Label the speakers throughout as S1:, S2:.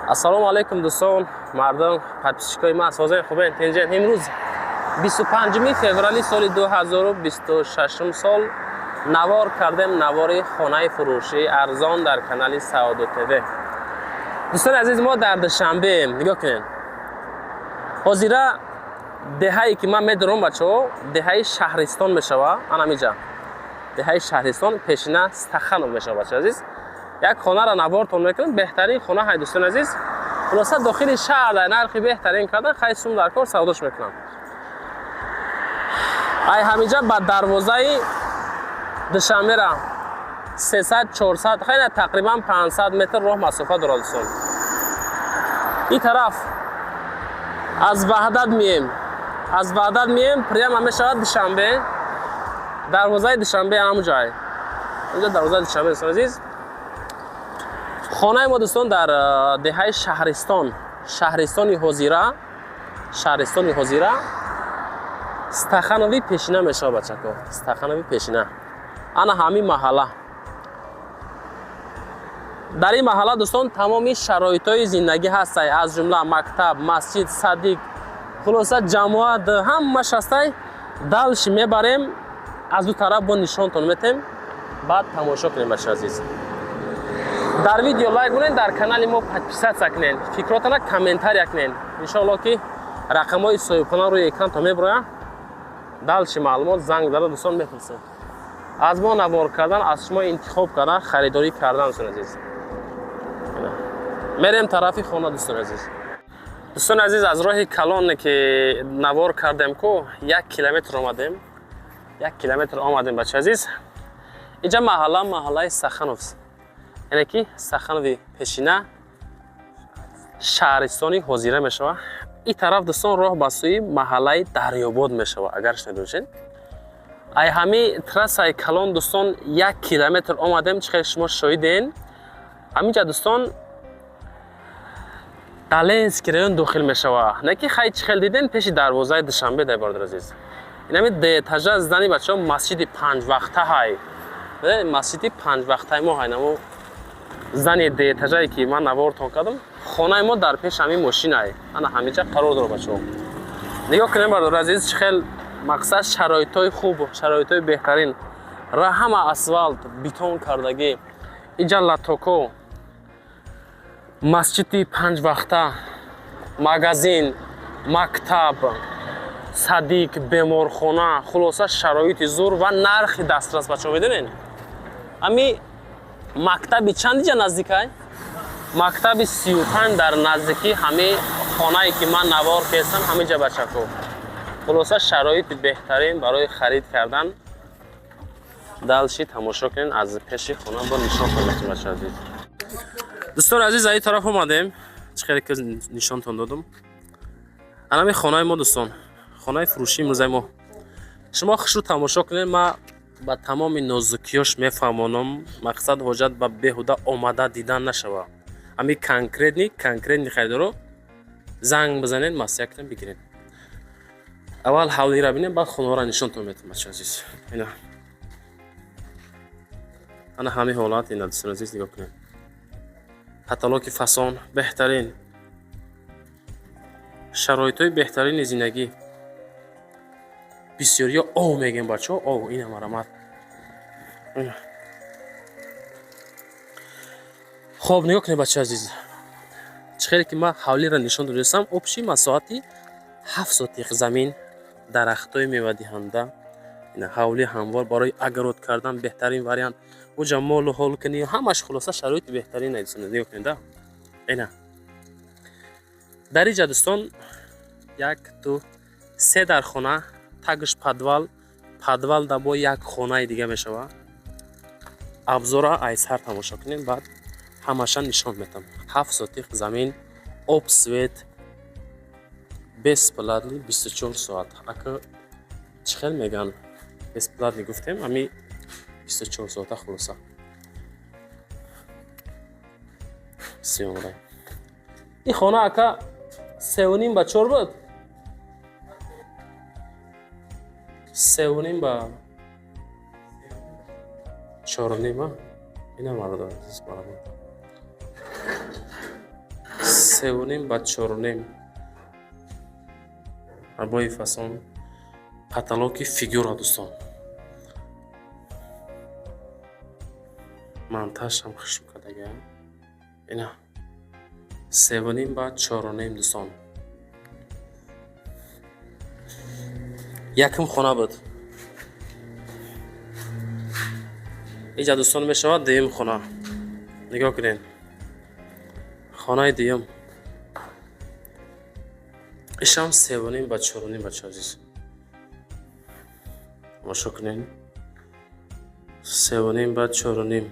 S1: Ассалому алайкум, дӯстон, мардум, подписчикои ман, созен, хубен, тинҷен. Имрӯз 25 феврали соли 2026 сол навор кардем, навори хонаи фурӯшии арзон дар канали Саодо ТВ. Дӯстони азиз, мо дар Душанбеем. Нигоҳ кунед, ҳозира деҳае ки ман медорам, бачаҳо, деҳаи Шаҳристон мешава. Анамиҷа деҳаи Шаҳристон, пешина Стаханов мешава. Бачаи азиз, як хонаро навортон мекунем, беҳтарин хона ҳай, дӯстони азиз. Хулоса, дохили шаҳр дар нархи беҳтарин кардан, хай, сум дар кор, савдош мекунам. Ай ҳаминҷа ба дарвозаи Душанбера 300, 400, хеле, тақрибан 500 метр роҳ масофа дорад, дӯстон. Ин тараф аз Ваҳдат мием, аз Ваҳдат мием, прямо мешавад Душанбе, дарвозаи Душанбе ҳамун ҷай, инҷо дарвозаи Душанбе. Дӯстон азиз, хонаи мо, дӯстон, дар деҳаи Шаҳристон, шаҳристони ҳозира, шаҳристони ҳозира Стаханови пешина мешавад, бачако, Стаханови пешина. Ана ҳамин маҳалла. Дар ин маҳалла, дӯстон, тамоми шароитҳои зиндагӣ ҳастай, аз ҷумла мактаб, масҷид, садик, хулоса, ҷамоат, ҳамаш ҳастай. Дальше мебарем, аз ду тараф бо нишонтон метем, баъд тамошо кунем. Бача азиз, дар видео лайк кунед, дар канали мо подписаться кунед, фикротона комментария кунед. Иншоалло, ки рақамҳои соҳибхона рӯи экран то меброяд. Дальше маълумот занг зада, дӯстон, мепурсед. Аз мо навор кардан, аз шумо интихоб кардан, харидорӣ кардан. Дӯстони азиз, мерем тарафи хона. Дӯстони азиз, дӯстони азиз, аз роҳи калоне ки навор кардем ку, 1 километр омадем, 1 километр омадем. Бача азиз, инҷа маҳалла, маҳаллаи Стахановс, яъне ки Стаханови пешина, шаҳристони ҳозира мешавад. Ин тараф, дӯстон, роҳ ба сӯи маҳаллаи Дарёбод мешавад, агар шунидошед. Ай ҳами трассаи калон, дӯстон, 1 километр омадем. Чӣ хел шумо шоҳиден, ҳаминҷа, дӯстон, Доленский район дохил мешавад. Не ки хай, чӣ хел диден, пеши дарвозаи Душанбе дай. Бародар азиз, инами дуэтажа здание, бачаҳо, масҷиди панҷвақта ҳай, масҷиди панҷвақтаи мо ҳай. Намо здание дуэтажае ки ман навортон кардам, хонаи мо дар пеши ҳамин мошинай, ана ҳаминҷа қарор дорад. Бачаҳо, нигоҳ кунем, бародар азиз, чӣ хел мақсад, шароитҳои хуб, шароитҳои беҳтарин, ҳама асфалт бетон кардагӣ. Инҷа лотоко, масҷиди панҷвақта, магазин, мактаб, садик, беморхона, хулоса, шароити зур ва нархи дастрас. Бачаҳо, медонед, ами мактаби чанд иҷа наздикай? Мактаби 35 дар наздикӣ ҳами хонае ки ман навор кестам, ҳаминҷа. Бачако, хулоса, шароити беҳтарин барои харид кардан. Дальше тамошо кунед, аз пеши хона бо нишон хоҳем. Бача азиз, дӯстони азиз, аз ин тараф омадем, чӣ хеле ки нишонтон додум. Анами хонаи мо, дӯстон, хонаи фурӯшии имрӯзаи мо. Шумо хушрӯ тамошо кунед, ма ба тамоми нозукиёш мефаҳмонам. Мақсад, ҳоҷат ба беҳуда омада дидан нашава. Ҳами конкретный харидоро занг бизанед, маслиҳат кунед, бигиред. Аввал ҳавлиро бинем, баъд хонаҳоро нишонтон метам. Бача азиз, ина, ана ҳамин ҳолат. Ина, дӯстони азиз, нигоҳ кунед, потолоки фасон, беҳтарин шароитҳои, беҳтарини зиндагӣ. Бисёриё ов мегӯем, бачаҳо, ов. Ина, марамат. Ина. Хоб, нигоҳ кунед, бачаи азиз, чӣ хеле ки ман ҳавлиро нишон додастам. Общий масоҳати 7 сотих замин, дарахтҳои мевадиҳанда, ина ҳавли ҳамвор, барои огород кардан беҳтарин вариант, уҷа молу ҳол кунӣ, ҳамаш, хулоса, шароити беҳтарин. Нигоҳ кунед, ина дар иҷа, дӯстон, як, ду, се дар хона, тагш подвал, подвал да бо як хонаи дига мешавад. Обзора айсар тамошо кунед, баъд ҳамаша нишон метам. 7 сотих замин, об, свет бесплатный, 24 соат. Ака, чӣ хел мегӯянд, бесплатный гуфтем, ами 24 соата. Хулоса, сиёмра ин хона, ака, 3,5 ба 4 буд, 3,5 ба 4,5. Ина, бародар азиз, баробар. 3,5 ба 4,5. Обои фасон, потолоки фигура, дӯстон. Монтажам хушрӯ кардага. Ина 3,5 ба 4,5, дӯстон. Якум хона буд. Иҷа, дӯстон, мешавад дуюм хона. Нигоҳ кунед, хонаи дуюм ишам 3,5 ба 4,5. Бача азиз, тамошо кунед, 3,5 ба 4,5.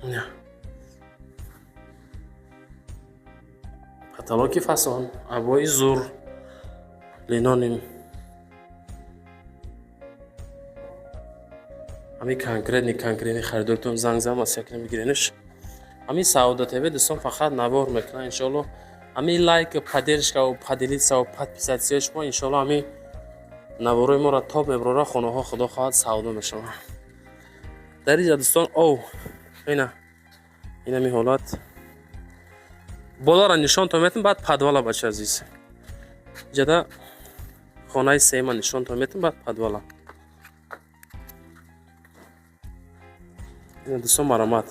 S1: Ина. Потолоки фасон, обои зур, линолеум. Ҳамин конкретный харидоритон занг зан, масъала бигиренш. Ҳамин Саода ТВ, дӯстон, фақат навор мекунад. Иншоалло, ҳамин лайк, поддержкаву поделиться подписатсияи шумо, иншоалло, ҳамин наворои моро топ мебарора, хонаҳо, худо хоҳад, савдо мешавад. Дар инҷа, дӯстон, ов ина инами ҳолат. Болоро нишонтон метам, баъд подвала. Бача азиз, иҷада хонаи сеюма нишонтон метам, баъд подвала. Ина, дӯстон, маромад.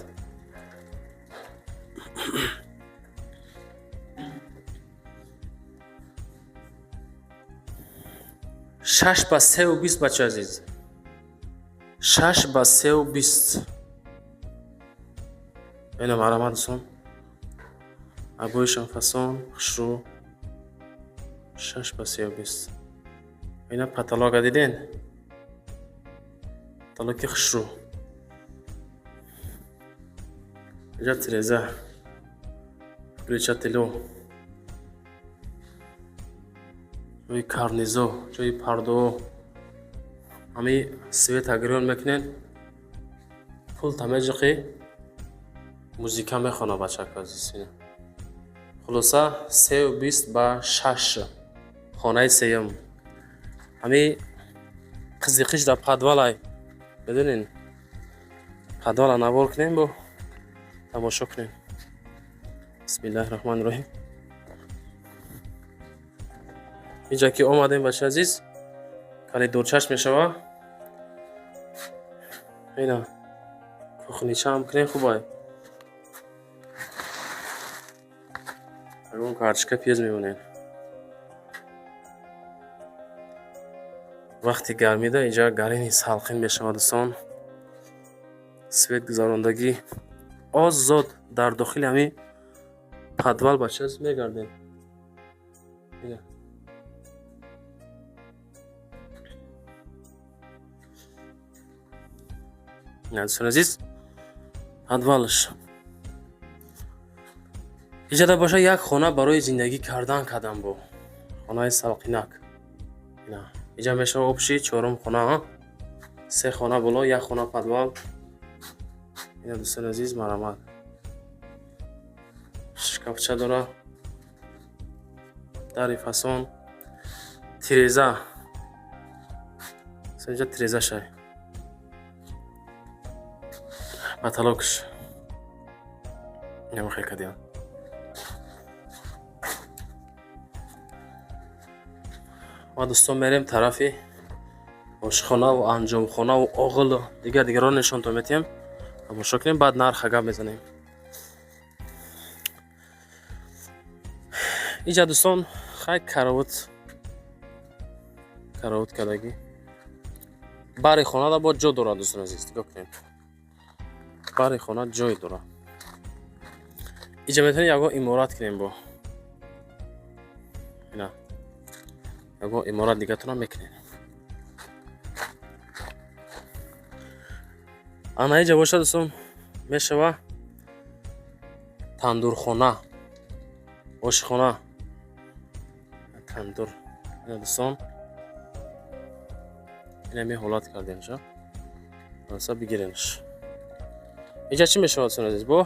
S1: 6 ба 3,20, бача азиз, 6 ба 3,20. Ина, маромад, дӯстон. Обоишам фасон, хушрӯ. 6 ба 3,20. Ина потолока диден, потолоки хушрӯ. Инҷа тиреза, включатело, ҷои карнизо, ҷои пардаҳо. Ҳамин света гирён мекунед, пулта меҷиқӣ, музика мехонад, бачако азиз. Хулоса, 3,20 ба 6, хонаи сеюм. Ҳамин қизиқиш дар подвалай, медонед. Подвала навор кунем, бо тамошо кунем. Бисмиллаҳи раҳмони роҳим. Инҷа ки омадем, бача азиз, коридорчаш мешава. Ина кухничаам кунем, хубай. Ягон картошка, пиёз мемонем. Вақти гармида инҷа гарини салқин мешавад, дӯстон. Свет гузарондагӣ озод дар дохили ҳамин подвал, бача азиз, мегардем. Ина. Дӯстони азиз, подвалаш. Иҷада боша, як хона барои зиндагӣ кардан кардам, бо хонаи салқинак. Ина иҷа мешава общий чорум хона, се хона боло, як хона подвал. Ина, дӯстони азиз, марамат. Шкафча дора, дари фасон, тиреза. Инҷа тирезашай, потолокш намехел кардиам. Ва, дӯстон, мерем тарафи ошхонаву анҷомхонаву оғилу дигар дигарро нишонтон метиҳем. Тамошо кунем, баъд нарха гап мезанем. Инҷа, дӯстон, хай, кароват кардагӣ. Бари хонада бо ҷо дорад, дӯстони азиз, нигоҳ кунед, бари хона ҷой дорад. Инҷа метавонем ягон иморат кунем, бо ина ягон иморат дигатонам мекунем. Ана инҷа бошад, дӯстон, мешава тандурхона, ошхона, тандур. Ина, дӯстон, инами ҳолат кардемша, аса бигиренш. Инҷа чӣ мешавад, дӯстони азиз? Бо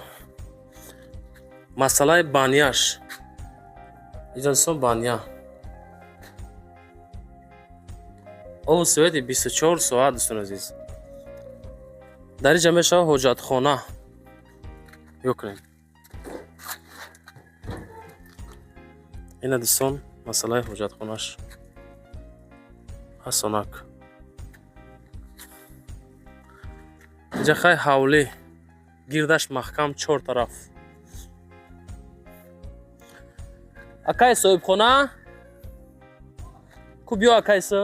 S1: масъалаи баняш. Инҷа, дӯстон, баня, обу свети 24 соат, дӯстони азиз. Дар инҷа мешавад ҳоҷатхона. Нигоҳ кунед. Ина, дӯстон, масъалаи ҳоҷатхонаш ҳасонак. Инҷа хай ҳавлӣ, гирдаш маҳкам чор тараф. Акай соҳибхона ку, биё, акайса.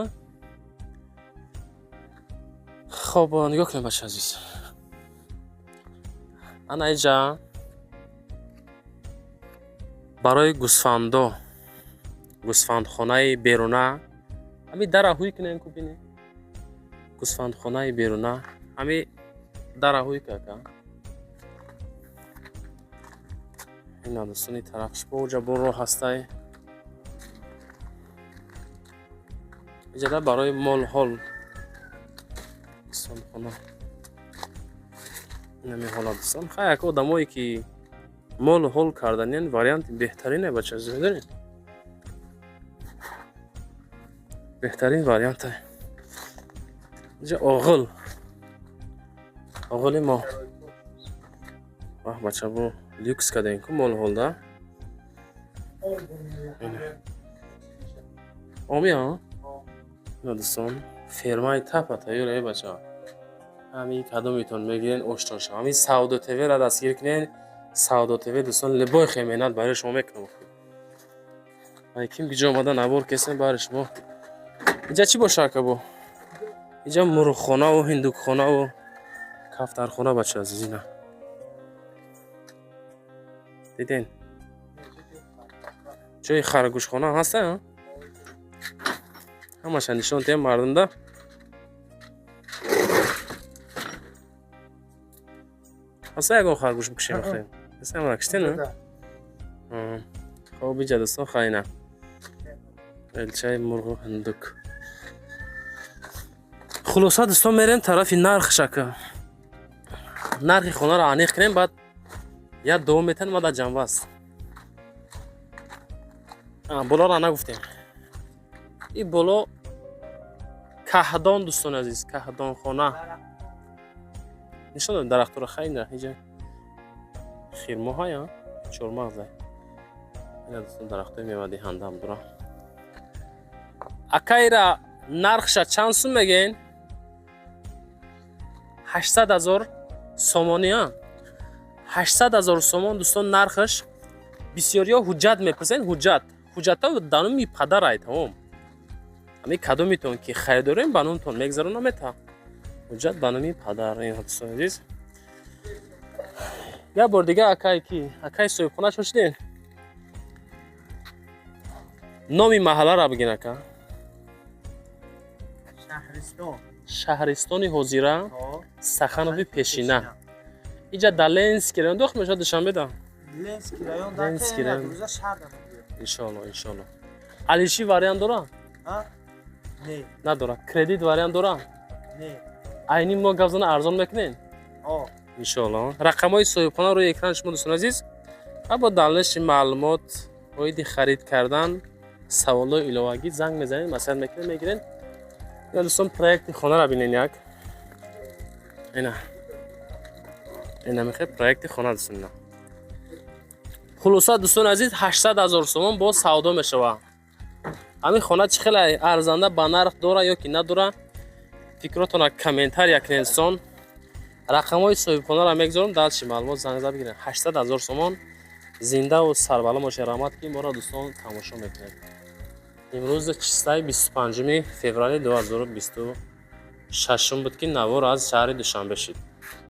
S1: Хоб, нигоҳ кунед, бача азиз, ана иҷа барои гӯсфандо гӯсфандхонаи беруна. Ҳами дара ҳуй кунем ку, бинем, гӯсфандхонаи беруна. Ҳами дара ҳуй ка. Ина, дӯстони, тарафш бо уҷа бо роҳ ҳастай. Иҷада барои мол-ҳол гӯсфандхона. Инами ҳолат, дӯстон. Хай, як одамое ки мол ҳол карданиян, варианти беҳтарине, бача, медонед, беҳтарин варианте. Инҷа оғил, оғили мо. Ваҳ, бача, бо люкс кардем ку мол ҳолда. Оми ина, дӯстон, фермаи тапа тайёр е, бача. Ҳами кадомитон мегирен, оштон шава. Ҳами Савдо ТВ-ра дастгир кунен. Савдо ТВ, дӯстон, либои хе меҳнат барои шумо мекунам. Ай ким киҷо омада навор кесем бари шумо. Инҷа чӣ боша, акабо? Инҷа мурғхонаву ҳиндукхонаву кафтархона, бача азиз. Ина диден, ҷои харгӯшхона ҳаста. Ҳамаша нишон диҳем мардумда. Ҳаста ягон харгӯш бикушем? Охе, ҳамара киштен. Хоб, иҷа, дӯстон, хайна элчаи мурғу ҳиндук. Хулоса, дӯстон, мерем тарафи нархшака. Нархи хонаро аниқ кунем, баъд як дуо метанем, ма дар ҷанбаст. Болоро нагуфтем. И боло каҳдон, дӯстони азиз, каҳдонхона. Нишон додем дарахтора. Хайна иҷа хирмоҳая, чормағза. Ина, дӯстон, дарахтои мевадиҳандаам дора. Акайра нархша чанд сум мегӯен? 800 000 сомонӣ, а 800 000 сомон, дӯстон, нархаш. Бисёриҳо ҳуҷҷат мепурсанд. Ҳуҷҷат, ҳуҷҷатҳо дар номи падарай, тамом. Ҳами кадомитон ки харидорем, ба номтон мегзарона, мета ҳуҷҷат ба номи падар. Ин, дӯстони азиз, як бор дига, акай ки акай соҳибхона шошидем, номи маҳалларо бигин, ака.
S2: Шаҳристон.
S1: Шаҳристони ҳозира, Саханови пешина. Иҷа дар Ленинский район дохил мешавад, Душанбеда.
S2: Ленинский район.
S1: Ленинский район.
S2: Рӯза шаҳр намегӯяд.
S1: Иншоалло, иншоалло. Алиши вариант дора?
S2: Не.
S1: Надора. Кредит вариант дора?
S2: Не.
S1: Айни мо гап зана, арзон мекунен? Иншоалло. Рақамҳои соҳибхона рӯи экрани шумо, дӯстони азиз, ва бо далниши маълумот оиди харид кардан, саволҳои иловагӣ занг мезанед, маслиҳат мекунед, мегиред. Ина, дӯстон, проекти хонаро бинен як. Ина, ина мехе проекти хона, дӯстон, ина. Хулоса, дӯстони азиз, 800 000 сомон боз савдо мешавад. Ҳамин хона чӣ хеле арзанда ба нарх дора ё ки надора, фикротона комментария кунед, дӯстон. Рақамҳои соҳибхонаро мегузорам, дальше маълумот занг зад бигиред. 800 000 сомон. Зиндаву сарбаланд бошед. Раҳмат, ки моро, дӯстон, тамошо мекунед. Имрӯз числаи 25-уми феврали 2026 буд, ки навор аз шаҳри Душанбе шид.